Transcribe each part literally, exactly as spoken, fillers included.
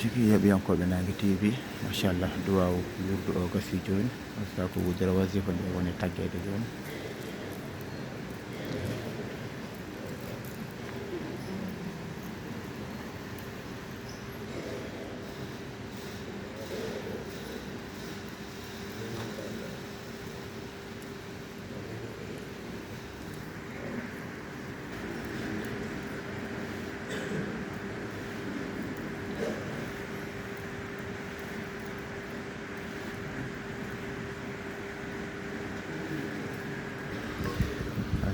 Tigi yeeɓiyankooɓe Naange T V, machallah, duwaawu wirdu o gasi jooni. Saku wudere wasifa nde woni taggeede jooni.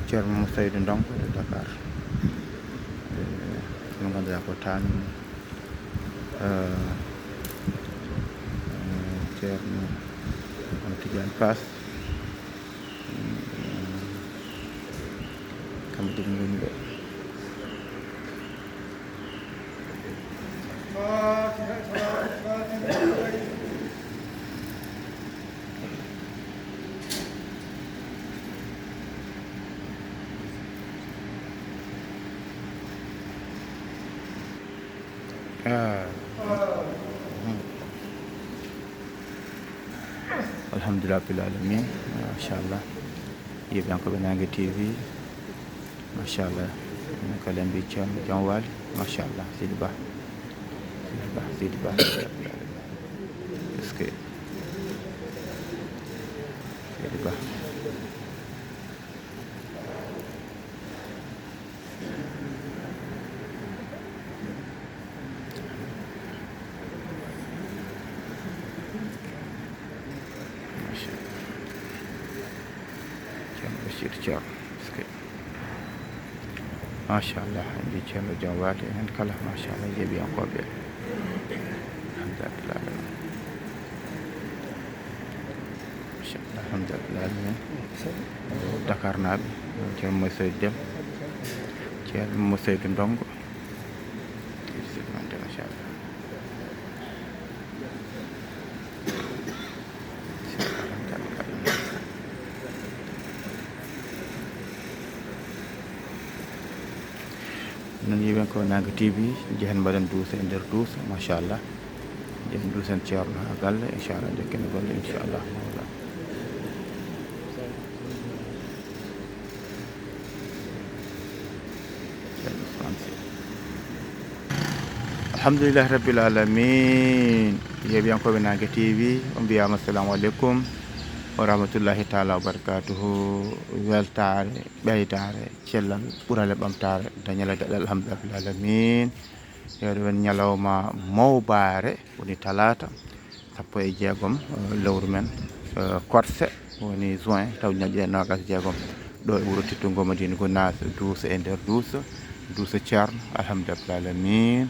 Ceerno Moussa Seydou Ndongo e Dakar. Eh, mo ngannduɗaa ko tan, eh, eh, Ceerno Mame Tidiane Pass. Kamɓe ɗiɗi ngoni ɗo. Ah. Mhm. Alhamdulillah rabbil alamin. Machallah. Yeeɓiyankooɓe Naange T V. Machallah. Min kala mbi ceerno jom waali. Machallah. Sidi Ba. Sidi Ba. Sidi Ba. Est-ce que Sidi Ba. Ceerno Basiir Ceerno. Est-ce que? Machallah, en mbi ceerno jom waade en heen kala, machallah, yeeɓiyankooɓe. Alhamdulillah. Machallah, alhamdulillah. Dakar naaɓe, ceerno Moy Seydou Dem, ceerno Moy Seydou Ndongo. Machallah. Noon yeeɓiyankooɓe Naange T V, njehen mbaɗen duuso e nder duuso, machallah. Njehen duusen ceerno haa galle, inchallah, njokken golle, inchallah. Alhamdulillahi rabbil alamin. Yeeɓiyankooɓe Naange T V, on mbiyaama assalamu aleykum wa rahmatullahi taala wa barakatuhu. Weltaare, ɓeydaare, cellal, ɓural e ɓamtaare, dañal e daɗal, alhamdulillahi rabbil alamin. Yeeɗo men ñalawma mawbaare, woni talaata, sappo e jeegom, eh, lewru men, eh, korse, woni juin, taw ñaƴƴe noogas e jeegom. Ɗo e wuro teddungo Madina Gunaas, duuso e nder duuso, duuso ceerno, alhamdulillah alamin.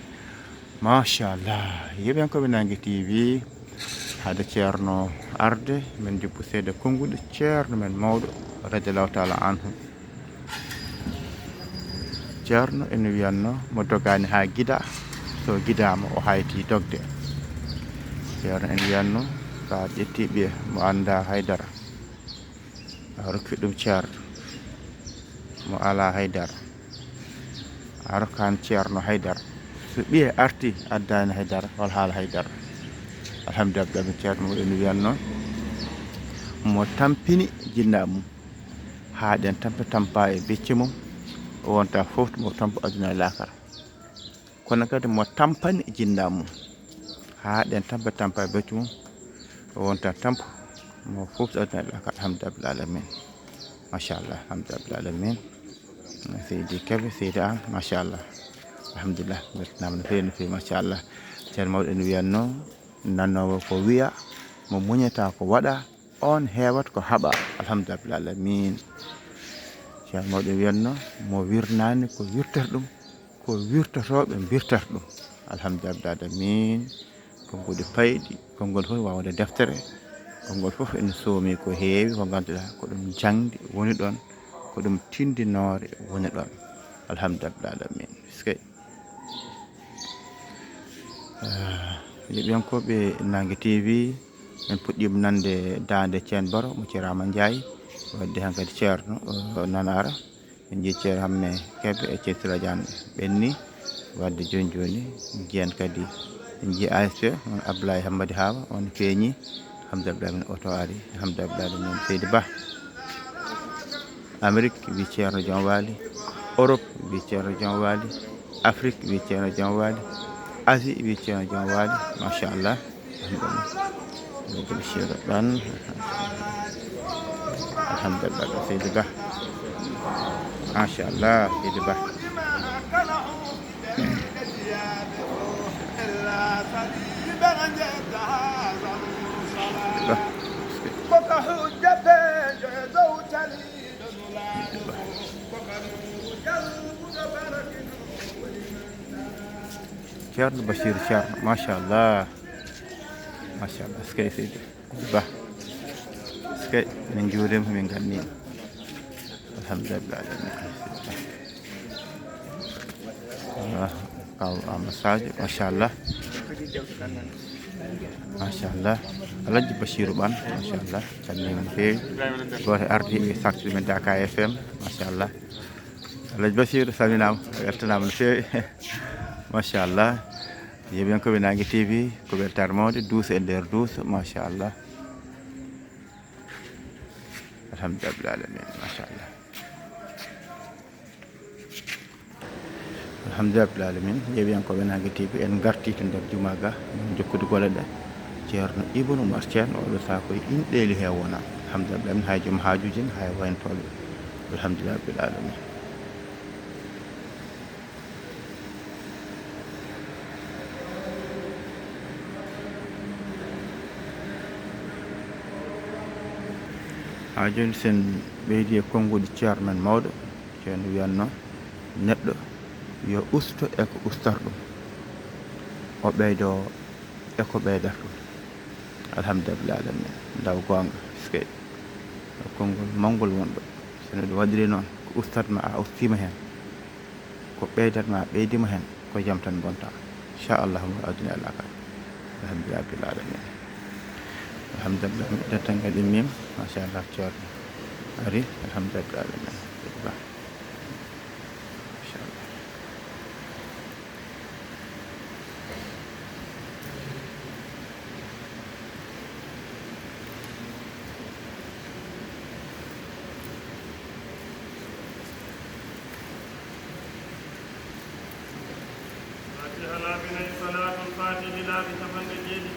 Machallah, yeeɓiyankooɓe Naange T V, hade ceerno arde, men jubbo seeɗa konnguɗi, ceerno men mawɗo, radiallahu taala anhu. Ceerno ene wiyatno mo dogaani haa gida, so gidaama o hayti dogde. Ceerno ene wiyatno so a ƴetti ɓiye mo annda haydara, a rokki ɗum ceerno mo alaa haydara, a rokkaani ceerno haydara. So ɓiye arti addaani haydara, hol haala haydara. Alhamdulillah, ceerno mo ene wiyatno mo tampini jinna mum. Haa ɗen tampe tampa e becce mum, o wonta fof mo tampo aduna e laakara. Kono kadi mo tampani jinna mum, haa ɗen tampe tampa e becce mum, o wonta tampo mo fof aduna e laakara. Alhamdulillah alamin. Machallah, alhamdulillah alamin. Seydi Kebe, Seydi An, machallah. Alhamdulillah, weltanaama no feewi, no feewi, machallah. Ceerno mawɗo ene wiyatno, nanoowo ko wiya, mo muñata ko waɗa, on heewat ko haɓa. Alhamdulillah alamin. Ceerno mawɗo wiyatno, mo wirnaani ko wirtata ɗum, ko wirtotooɓe mbirtata ɗum. Alhamdulillah alamin. Konnguɗi payɗi, konngol fof waawde deftere, konngol fof ene soomi ko heewi, ko ngannduɗaa ko ɗum jaŋde woni ɗoon, ko ɗum tinndinoore woni ɗoon. Alhamdulillah alamin. Eskey. Ah, yeeɓiyankooɓe Naange T V, en puɗɗiima nande daande Ceen Baro mo Ceerno Aama Njaay, waɗde heen kadi ceerno, eh, Nanaara. En njii Ceerno Hamme Kebe e Ceerno Sila Jaan ɓenni, waɗde jooni jooni njiyen kadi En njii A S P, on Abdoulaye Hammadi Hawa, on feeñi. Alhamdulillah, min oto ari. Alhamdulillah, min Seydi Ba. Amérique, wi Ceerno Jom Waali. Europe, wi Ceerno Jom Waali. Afrique, wi Ceerno Jom Waali. Asie, wi Ceerno Jom Waali. Machallah. Alhamdulillah. Seydi Ba. Alhamdulillah, Seydi Ba. Machallah, Seydi Ba. Ceerno Basiiru Ceerno, machallah. Machallah, eskey Seydi Ba. Eskey, min njuuriima, min nganniima. Alhamdulillah. Ah, kaw Amadou Sadio, machallah. Machallah. Alhaji Basiiru Ɓaan, machallah. Calminii no feewi. Gooto e ardiiɓe sarti men Daaka F M, machallah. Alhaji Basiiru, salminaama, weltanaama no feewi. Machallah. Yeeɓiyankooɓe Naange T V, ko weltaare mawnde, duuso e nder duuso, machallah. Alhamdulillah rabbil alamin, machallah. Alhamdulillah rabbil alamin, yeeɓiyankooɓe Naange T V, en ngartii to nder jumaa ga, min jokkude golle ɗe. Ceerno Ibnu Umar Ceen, oɗo sahaa ko e inɗeeli he wona. Alhamdulillah rabbil alamin, hay joom haajuuji en, hay wayntooɓe. Alhamdulillah rabbil alamin. Haa jooni, sen ɓeydi e konnguɗi ceerno men mawɗo, ceerno wiyanno, neɗɗo yo usto e ko ustor ɗum, o ɓeydo e ko ɓeydata ɗum. Alhamdulillah alamin, ndaw goonga, eskey. Ko konngol mawngol wonɗo. So neɗɗo waɗiri noon, ko ustat ma, a ustiima heen. Ko ɓeydat ma, a ɓeydiima heen, ko jam tan ngonta. Inchallah, mo aduna e lakara. Alhamdulillah rabbil alamin. Alhamdulillah, dental ngal immiima. Machallah, ceerno ari. Alhamdulillah rabbil alamin. Machallah. Fatiha laabi nayi, salaatul fatihi laabi capanɗe jeeɗiɗi.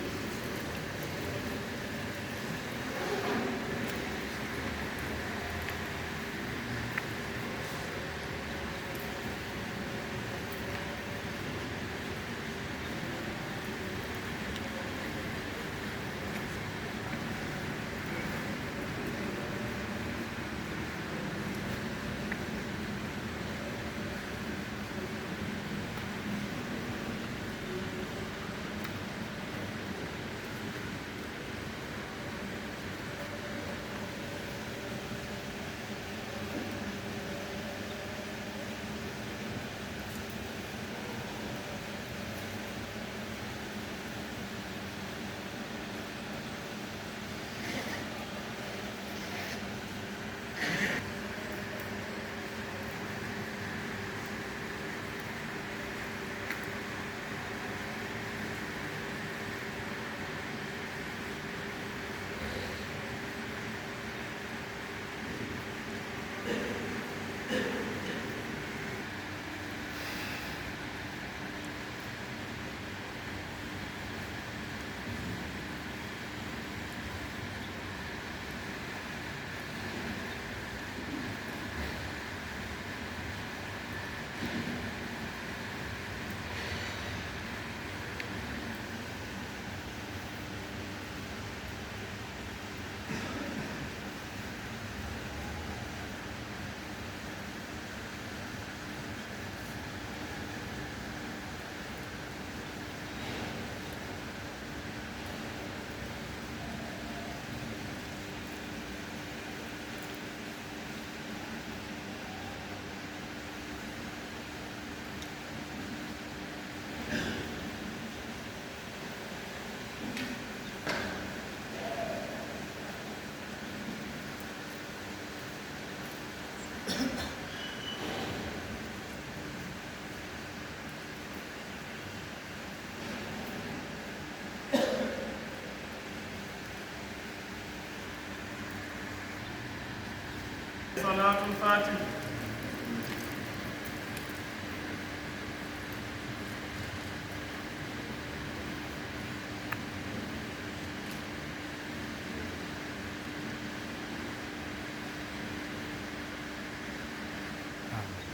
Salaatul Faatih.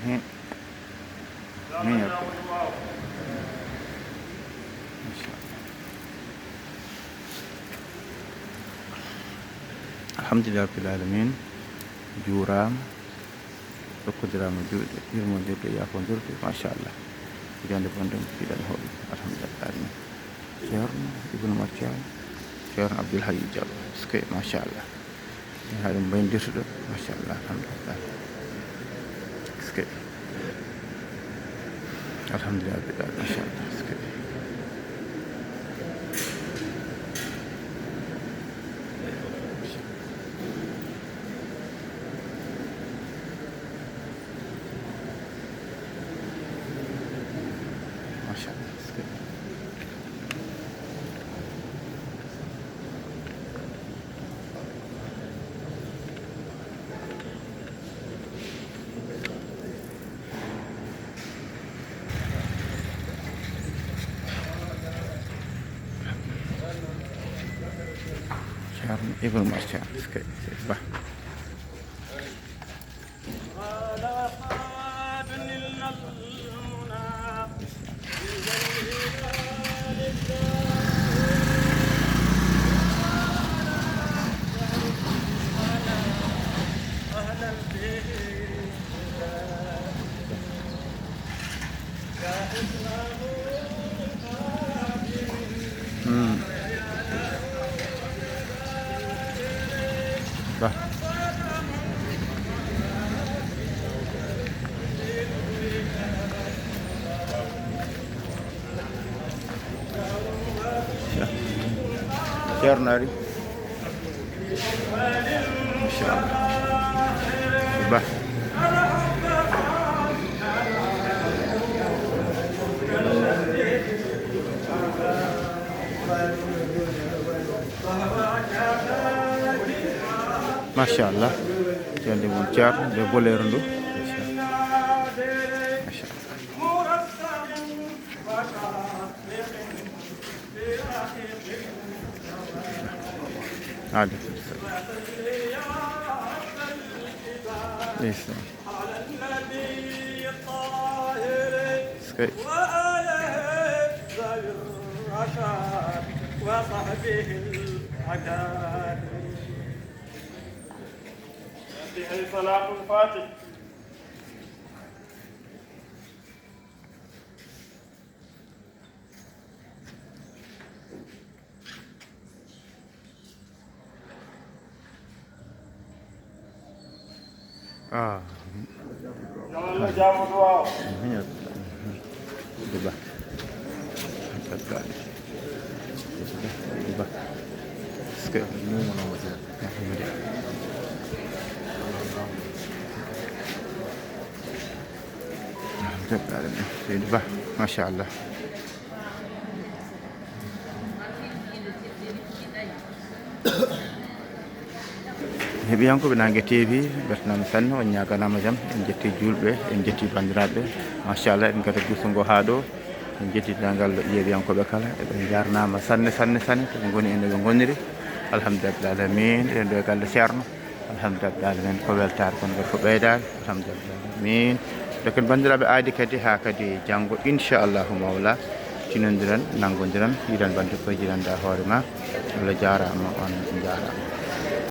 Amin. Amin ya Rabbi. Masha Allah. Alhamdulillah Rabbil Alamin. Juuraama. Rokkondiraama juuɗe, yurmondirde, yaafondirde, machallah. Hitaande bonde, mbiɗen hoɗi, alhamdulillah. Ceerno Ibnu Maccaani, Ceerno Abdul Hayyu Jallo, est-ce que, machallah. Haa ɗum mbayndirtuɗo, machallah, alhamdulillah. Est-ce que, alhamdulillah, machallah, est-ce que. Machallah. Ceerno Ibnu Maccaani, est-ce que, Bah. Hmm. Bah. Ceerno ari. Machallah. Bah. Machallah. Ceerno mum Ceerno, nde boleeru ndu. Machallah. Aleykum salam. Ndeysaan. Est-ce que. Salaatul Faatih. Ah. Yo Allah jaabu duwaaw. Amin ya Rabbi. Duba. Duba. Duba. Est-ce que. Alhamdulillah. Seydi Ba, machallah. Heɗiyankooɓe Naange T V, mbeltanaama sanne, on ñaaganaama jam, en njetti juulɓe, en njetti banndiraaɓe. Machallah, en ngara gusu ngo haa ɗo, en njetti denndaangal yeeɓiyankooɓe kala, eɓe njaarnaama sanne, sanne, sanne, to ɓe ngoni en, eɓe ngoniri. Alhamdulillah, amin, eɗen ɗo e galle Ceerno. Alhamdulillah, amin, ko weltaare, kono kadi ko ɓeydaare. Alhamdulillah, amin. Dokken banndiraaɓe aadi kadi haa kadi janngo, inchallahu mawla, tinondiren, nanngondiren, yiɗan bannde koye jiɗanɗa hoore ma. Allah jaaraama, on njaaraama.